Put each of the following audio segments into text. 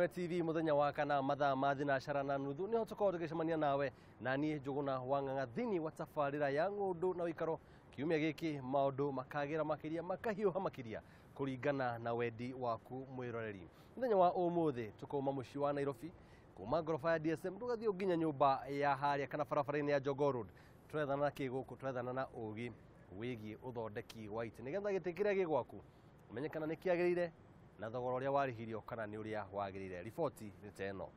Citizen TV muthenya wa kana mathaa ma thinacara na nuthu niho tukorwo tugicemania nawe na niĩ Njũgũna wa Ng'ang'a thĩinĩ wa tabarĩra ya ng'ũndũ na ũikaro. Kiumia gĩkĩ maũndũ makagĩra makĩria makahiũha makĩria kũringana na wendi waku mwĩroreri. Mũthenya wa ũmũthĩ tũkauma mũciĩ wa Nairobi kuma ngoroba ya DSM tũgathiĩ nginya nyũmba ya harĩa kana barabara-inĩ ya Jogoo Road. Tũrethana na kĩ gũkũ? Tũrethana na ũgĩ wĩgiĩ ũthondeki wa itĩ nĩgetha gĩtĩ kĩrĩa gĩ gwaku ũmenye kana nĩ kĩagĩrĩire na thogora ũrĩa warĩhirio kana nĩ ũrĩa wagĩrĩire. Riboti nĩ ta ĩno.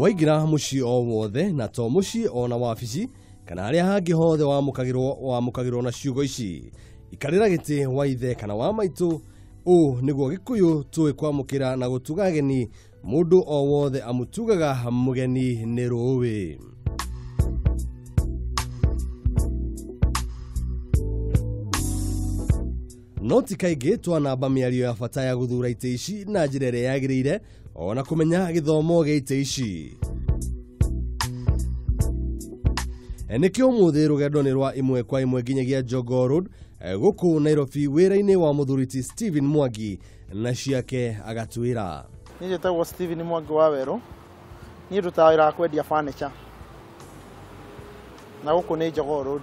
Waingĩra mũciĩ o wothe na to mũciĩ ona wabici kana harĩa hangĩ hothe wamũkagĩrwo na ciugo ici: ikarĩra gĩtĩ wa ithe kana wa maitũ. Ũũ nĩguo Gĩkũyũ tũĩ kwamũkĩra na gũtuga ageni. Mũndũ o wothe amũtugaga mũgeni nĩ rũĩ. No ti kaingĩ twanamba mĩario ya bata ya gũthura itĩ ici na njĩra ĩrĩa yagĩrĩire ona kũmenya gĩthomo gĩa itĩ ici. Nĩkĩo ũmũthĩ rũgendo nĩ rwa ĩmwe kwa ĩmwe nginyagia Jogoo Road gũkũ Nairobi wĩra-inĩ wa mũthuri ti Stephen Mwangi na ciake agatwĩra. Niĩ njĩtagwo Stephen Mwangi wa Werũ. Niĩ ndutaga wĩra wa kwendia furniture na gũkũ nĩ Jogoo Road.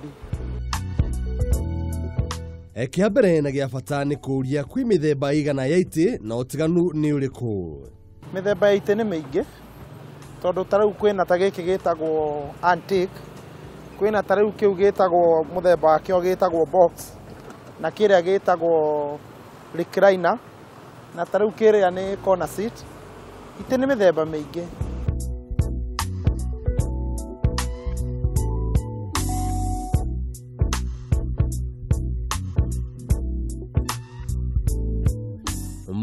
Kĩa mbere na gĩa bata nĩ kũũria kwĩ mĩthemba igana ya itĩ na ũtiganu nĩ ũrĩkũ? Mĩthemba ya itĩ nĩ mĩingĩ tondũ ta rĩu kwĩna ta gĩkĩ gĩtagwo antique, kwĩna ta rĩu kĩu gĩtagwo mũthemba wakĩo gĩtagwo box, na kĩrĩa gĩtagwo recliner, na ta rĩu kĩrĩa nĩ corner seat. Itĩ nĩ mĩthemba mĩingĩ.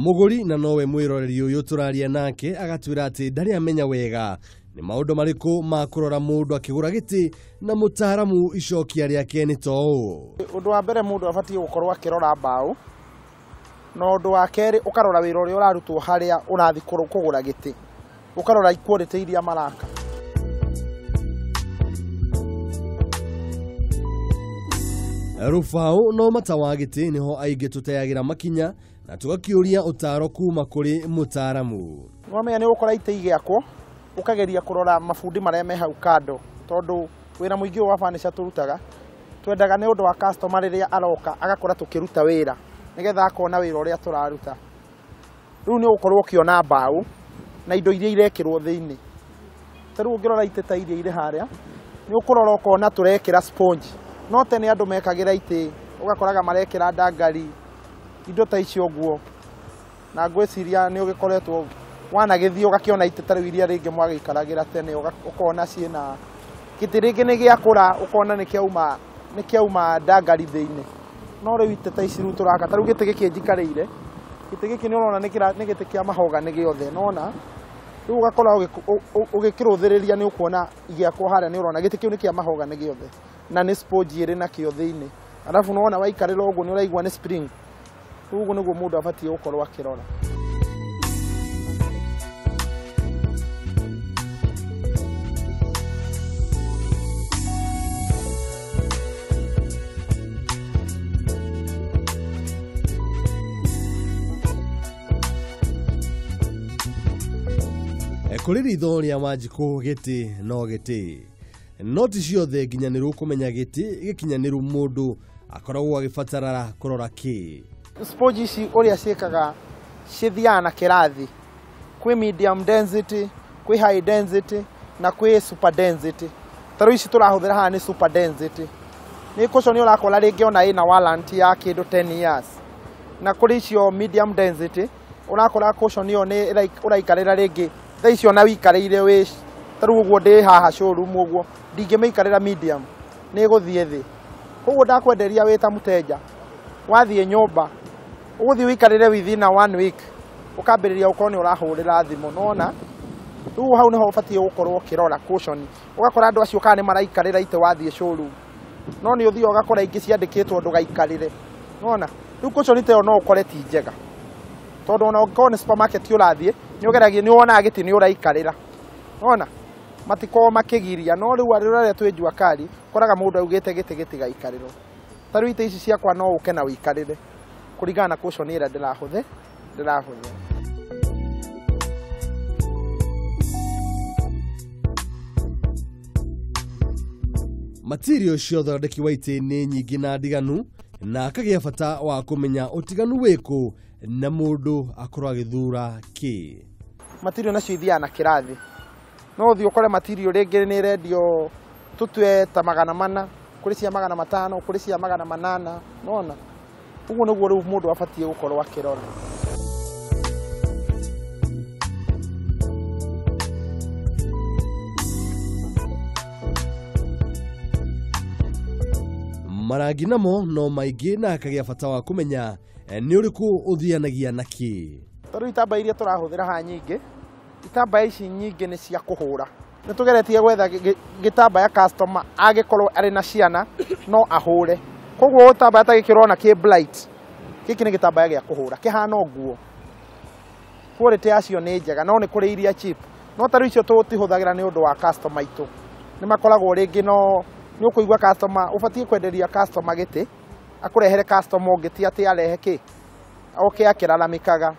Mũgũri na nowe mwĩroreri ũyũ tũraria nake agatwĩra atĩ ndarĩ amenya wega nĩ maũndũ marĩkũ ma kũrora mũndũ akĩgũra gĩtĩ na mũtaaramu icokia rĩake nĩ ta ũũ. Ũndũ wa mbere mũndũ abatiĩ gũkorwo akĩrora mbaũ, na ũndũ wa kerĩ ũkarora wĩra ũrĩa ũrarutwo harĩa ũrathiĩ kũgũra gĩtĩ, ũkarora quality iria maraka. Rũbaũ no mata wa gĩtĩ nĩho aingĩ tũteagĩra makinya na tũgakĩũria ũtaro kuma kũrĩ mũtaaramu. Nĩwamenya nĩ ũgũkora itĩ igĩakwo ũkageria kũrora mabundi marĩa me hau kando, tondũ wĩra mũingĩ ũyũ wa furniture tũrutaga twendaga nĩ ũndũ wa customer rĩrĩa aroka agakora tũkĩruta wĩra nĩgetha akona wĩra ũrĩa tũraruta. Rĩu nĩ ũgũkorwo ũkĩona mbaũ na indo iria irekĩrwo thĩinĩ. Ta rĩu ũngĩrora itĩ ta iria irĩ harĩa nĩ ũkũrora ũkona tũrekĩra sponge. No tene andũ mekagĩra itĩ ũgakoraga marekĩra ndangari indo ta icio ũguo, na ngwĩciria nĩ ũgĩkoretwo wanagĩthiĩ ũgakĩona itĩ ta rĩu iria rĩngĩ mwagĩikaragĩra tene, ũkona ciĩna gĩtĩ rĩngĩ nĩ gĩakũra ũkona nĩ kĩauma ndangari thĩinĩ. No rĩu itĩ ta ici rĩu tũraka, ta rĩu gĩtĩ gĩkĩ njikarĩire, gĩtĩ gĩkĩ nĩ ũrona nĩ gĩtĩ kĩa mahogany gĩothe, nĩwona? Rĩu ũgakora ũgĩkĩrũthĩrĩria nĩ ũkuona igĩakwo harĩa, nĩ ũrona gĩtĩ kĩu nĩ kĩa mahogany gĩothe na nĩ sponge ĩrĩ nakĩo thĩinĩ. Arabu nĩwona waikarĩra ũguo nĩ ũraigua nĩ spring. Rĩu ũguo nĩguo mũndũ abatiĩ gũkorwo akĩrora. Kũrĩ ritho rĩa Wanjikũ gĩtĩ no gĩtĩ, no ti ciothe nginyanĩru kũmenya gĩtĩ gĩkinyanĩru mũndũ akoragwo agĩbatara kũrora kĩ. Sponge ici ũrĩa ciĩkaga cithiaga na kĩrathi, kwĩ medium density, kwĩ high density na kwĩ super density. Ta rĩu ici tũrahũthĩra haha nĩ super density. Nĩ cushion ũrakora rĩngĩ ona ĩna warranty ya kĩndũ 10 years. Na kũrĩ icio medium density ũrakora cushion ĩyo nĩ ũraikarĩra rĩngĩ thaa icio ona wĩikarĩire wĩ ta rĩu ũguo ndĩ haha showroom ũguo ndingĩmĩikarĩra medium nĩ ĩgũthiĩ thĩ. Koguo ndakwenderia wĩ ta mũteja wathiĩ nyũmba ũgũthiĩ wĩikarĩre within a 1 week ũkambĩrĩria gũkorwo nĩ ũrahũrĩra thimũ, nĩwona? Rĩu hau nĩho ũbatiĩ gũkorwo ũkĩrora cushion, ũgakora andũ acio kana nĩ maraikarĩra itĩ wathiĩ showroom, no nĩ ũthiaga ũgakora ingĩ ciandĩkĩtwo ndũgaikarĩre, nĩwona? Rĩu cushion ta ĩyo no ũkore ti njega tondũ ona ũngĩkorwo nĩ supermarket ũrathiĩ Nĩ ũgeragia nĩ wonaga gĩtĩ nĩ ũraikarĩra. Wona? Matikoragwo makĩgiria no rĩu arĩa twĩ jua kali koraga mũndũ augĩte gĩtĩ gĩtigaikarĩrwo. Ta rĩu itĩ ici ciakwa no ũke na ũikarĩre kũringana na cushion ĩrĩa ndĩrahũthĩra. Material cia ũthondeki wa itĩ nĩ nyingĩ na ndiganu na akagĩa bata wa kũmenya ũtiganu wĩkũ na mũndũ akorwo agĩthura kĩ. Material nacio ithiaga na kĩrathi. No ũthiĩ ũkore material rĩngĩ nĩ ĩrendio tũtue ta 400, kũrĩ cia 500, kũrĩ cia 800, nĩwona? Ũguo nĩguo rĩu mũndũ abatiĩ gũkorwo akĩrora. Marangi namo no maingĩ na akagĩa bata wa kũmenya nĩ ũrĩkũ ũthianagia na kĩ. Ta rĩu itambaya iria tũrahũthĩra haha nyingĩ, itambaya ici nyingĩ nĩ cia kũhũra. Nĩ tũgeretie gwetha gĩtambaya customer angĩkorwo arĩ na ciana no ahũre. Koguo gĩtambaya ta gĩkĩ ũrona kĩ blight, gĩkĩ nĩ gĩtambaya gĩa kũhũra, kĩhana nguo. Quality yacio nĩ njega no nĩ kũrĩ iria cheap. No ta rĩu icio tũtihũthagĩra nĩ ũndũ wa customer aitũ. Nĩ makoragwo rĩngĩ no nĩ ũkũigua customer ũbatiĩ kwenderia customer gĩtĩ akũrehere customer ũngĩ ti atĩ arehe kĩ oke akĩraramĩkaga.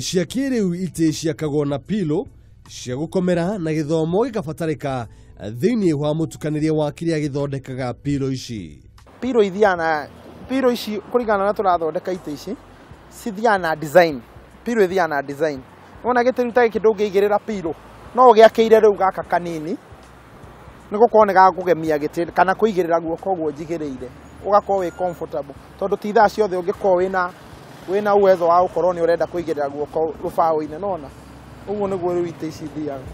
Cia kĩrĩu itĩ ciakagwo na pilo cia gũkomera na gĩthomo gĩkabatarĩka thĩinĩ wa mũtukanĩrie wa kĩrĩa gĩthondekaga pilo ici. Pilo ithiaga na pilo ici kũringana na tũrathondeka itĩ ici cithiaga na design. Pilo ithiaga na design. Wona gĩtĩ rĩu ta gĩkĩ ndũngĩigĩrĩra pilo no ũgĩakĩire rĩu gaka kanini nĩ gũkorwo nĩ gakũgemia gĩtĩ kana kũigĩrĩra guoko ũguo njigĩrĩire ũgakorwo wĩ comfortable tondũ ti thaa ciothe ũngĩkorwo wĩna uwezo wa gũkorwo nĩ ũrenda kũigĩrĩra guoko rũbaũ-inĩ, nona ũguo nĩguo rĩu itĩ ici ithiaga.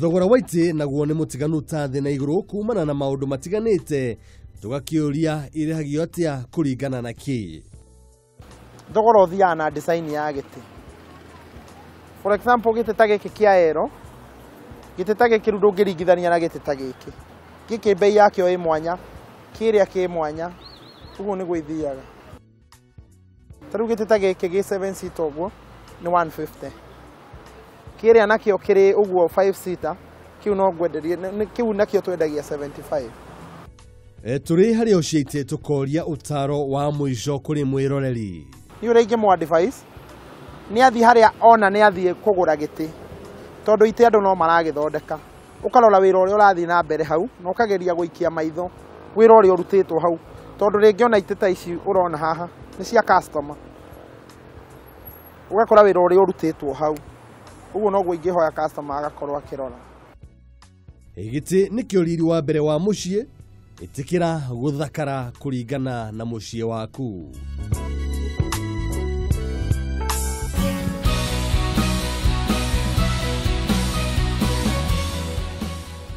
Thogora wa itĩ naguo nĩ mũtiganu ta thĩ na igũrũ kumana na maũndũ matiganĩte, tũgakĩũria irĩhagio atĩa kũringana na kĩ. Thogora ũthiaga na design ya gĩtĩ. For example gĩtĩ ta gĩkĩ kĩa ero, gĩtĩ ta gĩkĩ rĩu ndũngĩringithania na gĩtĩ ta gĩkĩ. Gĩkĩ bei yakĩo ĩ mwanya, kĩrĩa kĩ mwanya, ũguo nĩguo ithiaga. Ta rĩu gĩtĩ ta gĩkĩ gĩ 7 seater ũguo nĩ 150. Kĩrĩa nakĩo kĩrĩ ũguo 5 seater, kĩu no ngwenderie, kĩu nakĩo twendagia 75. Tũrĩ harĩ ũcio itĩ tũkoria ũtaro wa mũico kũrĩ mwĩroreri. Nĩ ũrĩa ingĩmũ advise nĩ athiĩ harĩa ona nĩ athiĩ kũgũra gĩtĩ tondũ itĩ andũ no maragĩthondeka. Ũkarora wĩra ũrĩa ũrathiĩ na mbere hau na ũkageria gũikia maitho wĩra ũrĩa ũrutĩtwo hau tondũ rĩngĩ ona itĩ ta ici ũrona haha nĩ cia customer. Ũgakora wĩra ũrĩa ũrutĩtwo hau. Ũguo noguo ingĩhoya customer agakorwo akĩrora. Gĩtĩ nĩkĩo riri wa mbere wa mũciĩ, ĩtĩkĩra gũthakara kũringana na mũciĩ waku.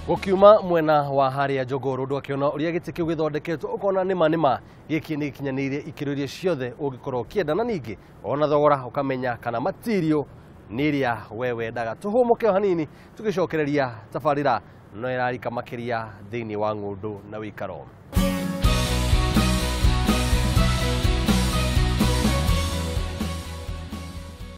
Gũkiuma mwena wa harĩa Jogoo Road akĩona ũrĩa gĩtĩ kĩu gĩthondeketwo ũkona nĩma nĩma gĩkĩ nĩ gĩkinyanĩirie ikĩro iria ciothe ũngĩkorwo ũkĩenda na ningĩ ona thogora ũkamenya kana material nĩ ĩrĩa we wendaga. Tũhũmũke o hanini tũgĩcokereria tabarĩra no ĩrarika makĩria thĩinĩ wa ng'ũndũ na wĩikaro.